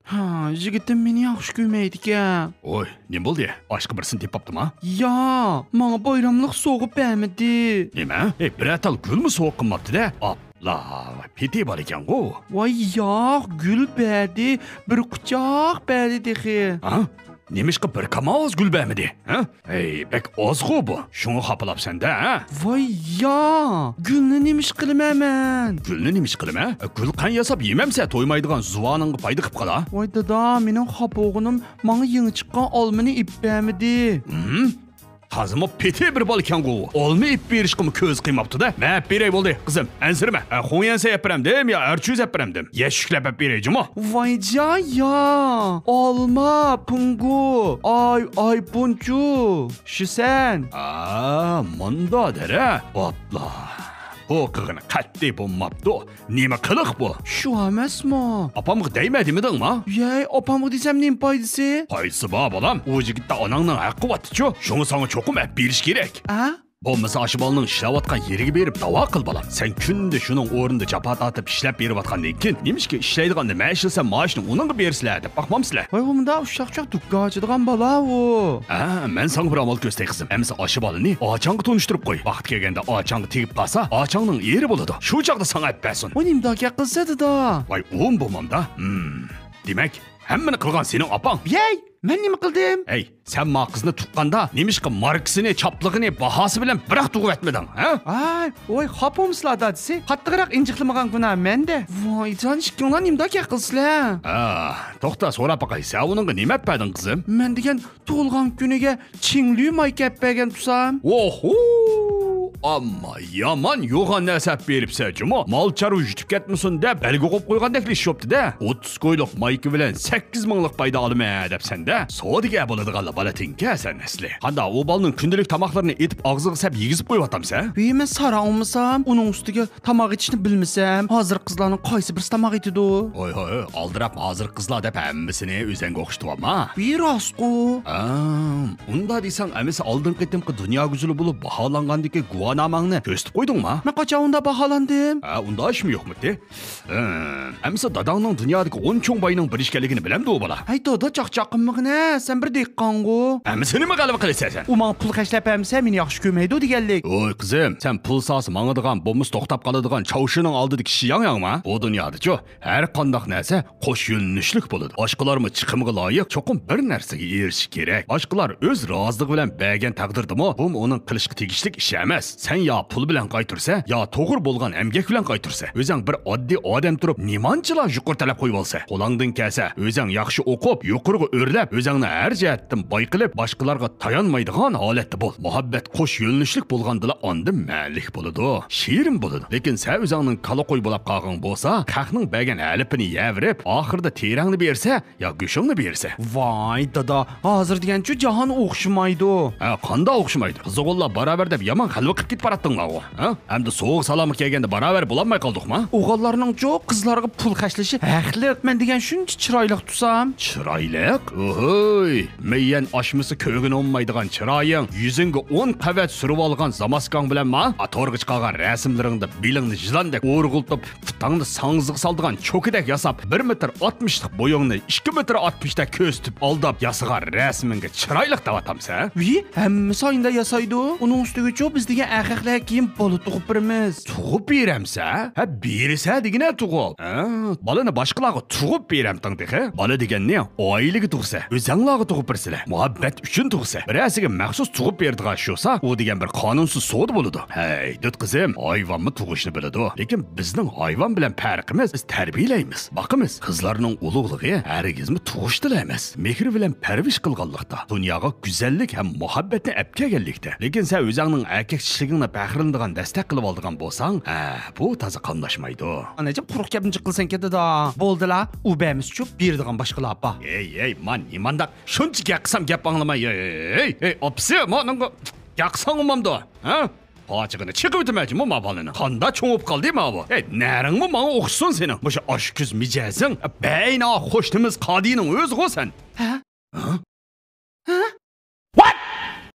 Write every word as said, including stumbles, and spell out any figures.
ھا، يىگىتىم مېنى ياخشى كۆرمەيدىكەن. ۋوي، نېمە بولدى؟ باشقا بىرسىنى تېپىپتىما؟ يا، ماڭا بايراملىق سوۋغا بەرمىدى. نېمە؟ ئەي، بىرەر تال گۈلمۇ سوۋغا قىلماپتۇ-دە. ئاپلا، پېتى بار ئىكەنغۇ. ۋاي ياق، گۈل بەردى، بىر قۇچاق بەردى تېخى. ھا؟ نېمىشقا بىر كاماۋاز گۈل بەرمىدى؟ ھە؟ ھەي، بەك ئازغۇ بۇ. شۇڭا خاپىلاپسەن-دە، ھە؟ ۋاي يا، گۈلنى نېمە ئىش قىلىمەن مەن؟ گۈلنى نېمە ئىش قىلىمەن؟ گۈل قەن ياساپ يېمەمسە، تويمايدىغان زۇۋانىڭغا پايدا قىپ قالا. ۋاي دادا، مېنىڭ خاپا بولغىنىم ماڭا يېڭى چىققان ئالمىنى ئېلىپ بەرمىدى. ھىم؟ تازىمۇ پېتى بىر بالا ئىكەنغۇ. ئالما ئېلىپ بېرىشقىمۇ كۆزى قىيماپتۇ-دە. مەن ئېلىپ بېرەي بولدى، قىزىم، ئەنسىرىمە. ھە، خۇڭيەنسەي ئېلىپ بېرەمدىم يا ئەرچۈز ئېلىپ بېرەمدىم؟ يەشىكلەپ ئېلىپ بېرەي جۇمۇ. ۋاي جايا، ئالما، پۇڭگۇ، ئاي، ئايپۇنچۇ، شىسەن. ئا، مۇندا دەرە. ئاپلا. بۇ قىلغىنى قەتئىي بولماپتۇ. نېمە قىلىق بۇ؟ شۇ ئەمەسمۇ؟ ئاپامغا دەيمە دېمىدىڭما؟ يەي، ئاپامغا دېسەم نېمە پايدىسى؟ پايدىسى بار، بالام. ئۇ يىگىتتە ئاناڭنىڭ ھەققى بارتىچۇ. شۇڭا ساڭا چوقۇم ئەپ بېرىش كېرەك. ئە؟ بولمىسا ئاشۇ بالىنىڭ ئىشلەۋاتقان يېرىگە بېرىپ داۋا قىل، بالام. سەن كۈندە شۇنىڭ ئورنىدا جاپا تارتىپ ئىشلەپ بېرىۋاتقاندىن كېيىن، نېمىشقا ئىشلەيدىغاندا مەن ئىشلىسەم مائاشنى ئۇنىڭغا بېرىسىلەر دەپ باقمامسىلەر؟ ۋاي، ئۇ مۇنداق ئۇششاق-چۇششاق دۇكان ئاچىدىغان بالا ئۇ. ھە، مەن ساڭا بىر ئامال كۆرسىتەي، قىزىم. ئەمىسە ئاشۇ بالىنى ئاچاڭغا تونۇشتۇرۇپ قوي. ۋاقتى كەلگەندە ئاچاڭغا تېگىپ قالسا، ئاچاڭنىڭ ئېرى بولىدۇ. شۇ چاغدا ساڭا ئەپ بەرسۇن. ئۇ نېمىداك گەپ قىلسا، دادا؟ ۋاي، ئۇم بولمامدا. ھىم. دېمەك، ھەممىنى قىلغان سېنىڭ ئاپاڭ. يەي، مەن نېمە قىلدىم؟ ھەي، سەن ما قىزنى تۇغقاندا نېمىشقا ماركىسىنى، چاپلىقىنى، باھاسى بىلەن بىراق تۇغۇۋەتمىدىڭ، ھە؟ ئاي، ۋاي، خاپا بولمىسىلا دادىسى. قاتتىقراق ئىنجىقلىمىغان گۇناھ مەندە. ۋايجان، ئىككىڭلار نېمىداك گەپ قىلىسىلەر؟ ھە، توختا، سوراپ باقاي، سەن ئۇنىڭغا نېمە ئەپ بەردىڭ، قىزىم؟ مەن دېگەن تۇغۇلغان كۈنىگە چىڭلۈ مايكا ئەپ بەرگەن تۇرسام. ئوھۇ! ئامما يامان يوغان نەرسە ئەپ بېرىپسەن جۇمۇ. مال چارۋا يۇتۇپ كەتمىسۇن دەپ بەلگە قويۇپ قويغاندەكلا ئىش بوپتۇ-دە. ئوتتۇز كويلۇق مايكا بىلەن سەككىز مىڭلىق پايدا ئالىمەن دەپسەن-دە. سودىگەر بولىدىغانلا بالا تېڭىكەن سەن ئەسلى. قانداق، ئۇ بالىنىڭ كۈندىلىك تاماقلىرىنى ئېتىپ ئاغزىغا سەپ يېگۈزۈپ قويۇۋاتامسەن؟ ھېي، مەن ساراڭمىسام، ئۇنىڭ ئۈستىگە تاماق ئېتىشنى بىلمىسەم، ھازىرقى قىزلارنىڭ قايسى بىرسى تاماق ئېتىدۇ؟ ھوي، ھوي، ھوي، ئالدىراپ ھازىرقى قىزلار دەپ ھەممىسىنى ئۆزەڭگە ئوخشىتىۋالما. ۋىي، راستقۇ. ھا، ئۇنداق دېسەڭ، ئەمىسە ئالدىنقى قېتىمقى دۇنيا گۈزىلى بولۇپ باھالانغاندىكى گۇۋاھنامەڭنى كۆرسىتىپ قويدۇڭما؟ مەن قاچان ئۇنداق باھالاندىم؟ ھە، ئۇنداق ئىشمۇ يوقمىتى؟ ھە، ئەمىسە داداڭنىڭ دۇنيادىكى ئون چوڭ باينىڭ بىرى ئىكەنلىكىنى بىلەمدۇ ئۇ بالا؟ ھەي دادا، چاقچاق قىلمىغىنە، سەن بىر دېھقانغۇ. ئەمىسە نېمە غەلۋە قىلىسەن سەن؟ ئۇ ماڭا پۇل خەجلەپ بەرمىسە، مېنى ياخشى كۆرمەيدۇ دېگەنلىك. ۋوي قىزىم، سەن پۇل سالسا ماڭىدىغان، بولمىسا توختاپ قالىدىغان چاۋشىنىڭ ئالدىدىكى شياڭياڭما؟ بۇ دۇنيادىچۇ، ھەر قانداق نەرسە قوش يۆنىلىشلىك بولىدۇ. باشقىلارمۇ چىقىمغا لايىق چوقۇم بىر نەرسىگە ئېرىشىشى كېرەك. باشقىلار ئۆز رازىلىقى بىلەن بەرگەن تەقدىردىمۇ، بۇمۇ ئۇنىڭ قىلىشقا تېگىشلىك ئىش ئەمەس. سەن يا پۇل بىلەن قايتۇرسە، يا توغرا بولغان ئەمگەك بىلەن قايتۇرسە. ئۆزەڭ بىر ئاددىي ئادەم تۇرۇپ، نېمانچىلا يۇقىرى تەلەپ قويۇۋالسا، قولۇڭدىن كەلسە، ئۆزەڭ ياخشى ئوقۇپ، يۇقىرىغا ئۆرلەپ، ئۆزەڭنى ھەر جەھەتتىن باي قىلىپ، باشقىلارغا تايانمايدىغان ھالەتتە بول. مۇھەببەت قوش يۆنىلىشلىك بولغاندىلا ئاندىن مەنىلىك بولىدۇ، شېرىن بولىدۇ. لېكىن سەن ئۆزەڭنىڭ كالا قوي بولاپ قالغىن بولسا، خەقنىڭ بەرگەن ھەلىپىنى يەۋېرىپ، ئاخىرىدا تېرەڭنى بېرىسە، يا گۆشۈڭنى بېرىسە. ۋاي دادا، ھازىر دېگەنچۇ جاھان ئوخشىمايدۇ. ھە، قانداق ئوخشىمايدۇ؟ قىزىغۇنلار باراۋەر دەپ يامان غەلۋە قىلىپ كېتىپ باراتتىڭلارغۇ، ھە؟ ئەمدى سوۋغا سالامغا كەلگەندە باراۋەر بولالماي قالدۇقما؟ ئوغۇللارنىڭچۇ قىزلارغا پۇل خەجلىشى ھەقلىق. مەن دېگەن شۇنچە چىرايلىق تۇرسام. چىرايلىق؟ ئوھوي! مېيەن ئاشمىسا كۆرگىنى ئۇنىمايدىغان چىرايىڭ، يۈزۈڭگە ئون قەۋەت سۈرۈۋالغان زاماسكاڭ بىلەنما، ئا، تورغا چىقارغان رەسىملىرىڭدە بېلىڭنى يىلاندەك ئورغۇلتۇپ، پۇتۇڭنى ساڭزىغا سالىدىغان چوكىدەك ياساپ، بىر مېتىر ئاتمىشلىق بويۇڭنى ئىككى مېتىر ئاتمىشتەك كۆرسىتىپ ئالداپ ياسىغان رەسىمىڭگە چىرايلىق دەۋاتامسەن؟ ۋىي، ھەممىسى ئاينىدا ياسايدۇ. ئۇنىڭ ئۈستىگىچۇ بىز دېگەن ئەخەقلەر كېيىن بالا تۇغۇپ بېرىمىز. تۇغۇپ بېرەمسە؟ ھە، بېرىسە دېگىنە تۇغۇپ. ھە، بالىنى باشقىلارغا تۇغۇپ بېرەمتىڭ تېخى. بالا دېگەننى ئائىلىگە تۇغسا، ئۆزەڭلارغا تۇغۇپ بېرىسىلەر. مۇھەببەت ئۈچۈن تۇغسا، بىرەرسىگە مەخسۇس تۇغۇپ بېرىدىغان ئىش بولسا، ئۇ دېگەن بىر قانۇنسىز سودا بولىدۇ. ھەي، دۆت قىزىم، ھايۋانمۇ تۇغۇشنى بىلىدۇ. لېكىن بىزنىڭ ھايۋان بىلەن پەرقىمىز، بىز تەربىيەلەيمىز، باقىمىز. قىزلارنىڭ ئۇلۇغلۇقى ھەرگىزمۇ تۇغۇشتىلا ئەمەس، مېھرى بىلەن پەرۋىش قىلغانلىقتا، دۇنياغا گۈزەللىك ھەم مۇھەببەتنى ئەپ كەلگەنلىكتە. لېكىن سەن ئۆزەڭنىڭ ئەركەكچىلىكىڭنى پەخىرلىنىدىغان دەستەك قىلىۋالىدىغان بولساڭ، ھە، بۇ تازا قاملاشمايدۇ. ئاناجان، قۇرۇق گەپنى جىق قىلسەن كېتىدۇ. بولدىلا، ئۇ بەرمىسىچۇ، بېرىدىغان باشقىلار بار. ھەي، ھەي، ما نېمانداق شۇنچە گەپ قىلسام گەپ ئاڭلىماي. ھەي، ھەي، ھەي، ئاپىسى، مانىڭغا گەپ قىلساڭ ئۇمامدۇ؟ ھە؟ پاچىقىنى چېقىۋېتىمەنچۇ ما بالىنىڭ. قاندا چوڭ بولۇپ قالدى ماۋۇ. ھەي، نەرىڭمۇ ماڭا ئوخشىسۇن سېنىڭ. مۇشۇ ئاشكۆز مىجەزىڭ، بەينا خوش نېمىز قادىنىڭ ئۆزىغۇ سەن. ھە؟ ھە؟ ھە؟